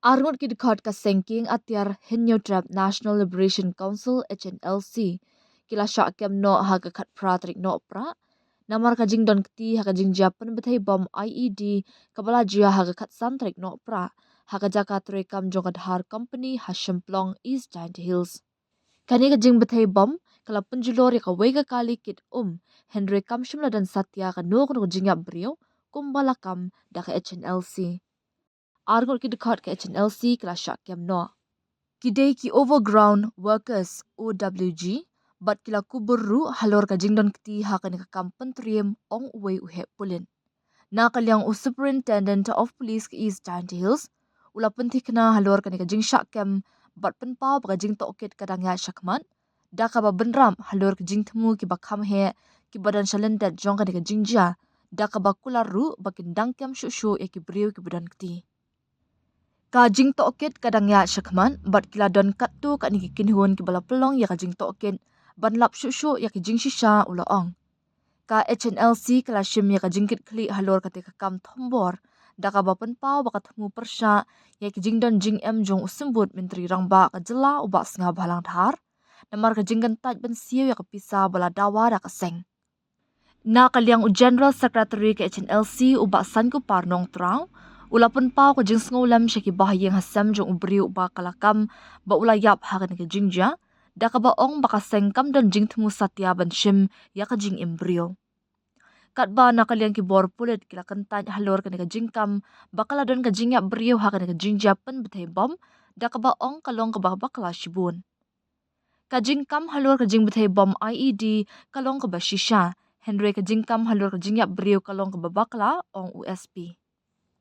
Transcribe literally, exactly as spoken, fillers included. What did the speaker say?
Arngut ki dkhot ka seng kieng atiar Hynñiewtrep National Liberation Council, H N L C, ki la shah kem noh ha ka khatphra tarik Nohprah namar ka jingdon kti ha ka jingjia pynbthei bom I E D kaba la jia ha ka khatsan tarik Nohprah ha ka jaka treikam jong ka Dhar Company ha Shymplong, East Jaintia Hills. Kane ka jingbthei bom ka la pynjulor ïa kawei ka kali kit um, hynrei kam shym la don satia kano kano ka jingïap briew kumba la kam da ka H N L C. Arngut ki dkhot ka H N L C ki la shah kem noh. Ki dei ki Overground Workers, O W G, bad ki la kubur ruh halor ka jingdon kti ha kane ka kam pyntriem, ong uwei u heh pulit. Na ka liang u Superintendent of Police ka East Jaintia Hills u la pynthikna halor kane ka jingshah kem bad pynpaw ba ka jingtohkit ka dang ïaid shakhmat, da kaba bynrap halor ki jingthmu kiba kham heh kiba don sha lyndet jong kane ka jingjia, da kaba kular ruh ba kin dang kem shuh shuh ïa ki briew kiba don kti. Ka jingtohkit ka dang ïaid shakhmat bad ki la don katto katne ki kynhun kiba la pynlong ïa ka jingtohkit ban lap shuh shuh ïa ki jingshisha, u la ong. Ka H N L C ka la shim ïa ka jingkitkhlieh halor kata ka kam thombor, da kaba pynpaw ba ka thmu pyrshah ïa ki jingdon jingem jong u Symbud Myntri Rangbah ka jylla u Bah Sniawbhalang Dhar namar ka jingkyntait ban siew ïa ka pisa ba la dawa da ka seng. Na ka liang u General Secretary ka H N L C u Bah Sainkupar Nongtraw u la pynpaw ka jingsngewlem sha ki bahaïing hasem jong u briew uba ka la kam ba u la ïap ha kane ka jingjia, da kaba ong ba ka seng kam don jingthmu satia ban shim ïa ka jingim briew. Katba na ka liang ki bor pulit ki la kyntait halor kane ka jingkam ba ka la don ka jingïap briew ha kane ka jingjia pynbthei bom, da kaba ong ka long kaba bakla shibun. Ka jingkam halor ka jingbthei bom I E D ka long kaba shisha, hynrei ka jingkam halor ka jingïap briew ka long kaba bakla, ong u S P.